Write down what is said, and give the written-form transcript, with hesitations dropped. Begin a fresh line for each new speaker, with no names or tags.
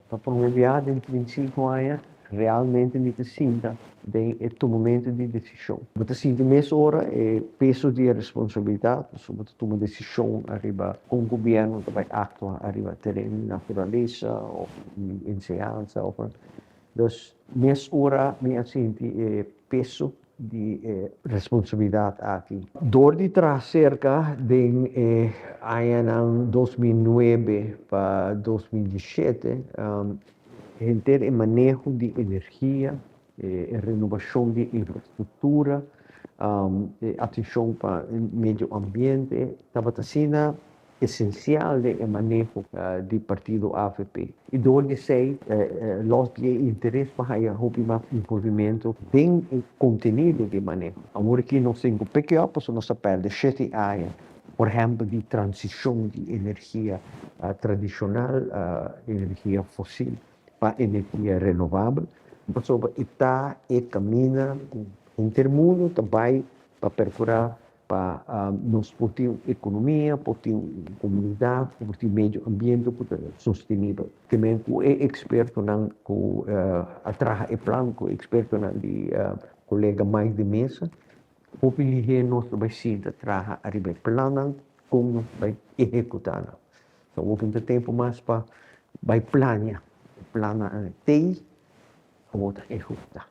Pa promé biaha den 35 aña, realmente mi ta sinta den e tumamentu di desishon. Bo ta sinti mesora e peso di e responsabilidat, pasobra bo ta tuma desishon ariba kon gobièrnu ta bai aktua ariba tereno di naturalesa òf di enseñansa òf. Dus mesora mi a sinti e peso di e responsabilidat aki. Dor di traha serka den e añanan 2009 pa 2017, henter e maneho di energia, e renobashon di infrastruktura, e atenshon pa medio ambiente tabata asina esensial den e maneho di partido avp. I dor di esei los di e interes pa haya hopi mas envolvimento den e kontenido di maneho. Awor aki nos tin ku pick up pasobra nos a pèrdè shete aña, por ehèmpel di transishon di energia tradishonal, energia fosil, pa energia renovabel, pasobra e ta e kaminda ku henter mundu ta bai pa perkurá pa nos por tin un ekonomia, por tin un komunidat, por tin medio ambiente ku ta sostenibel. Te men ku e ekspertonan ku a traha e plan, ku e ekspertonan di kolega Mike de Meza, hopi lihé nos ta bai sinta traha ariba e plannan kon nos ta bai ehekutá nan. So awor tin ta tempu mas pa bai plania, e plannan a tei, awor ta ehekutá.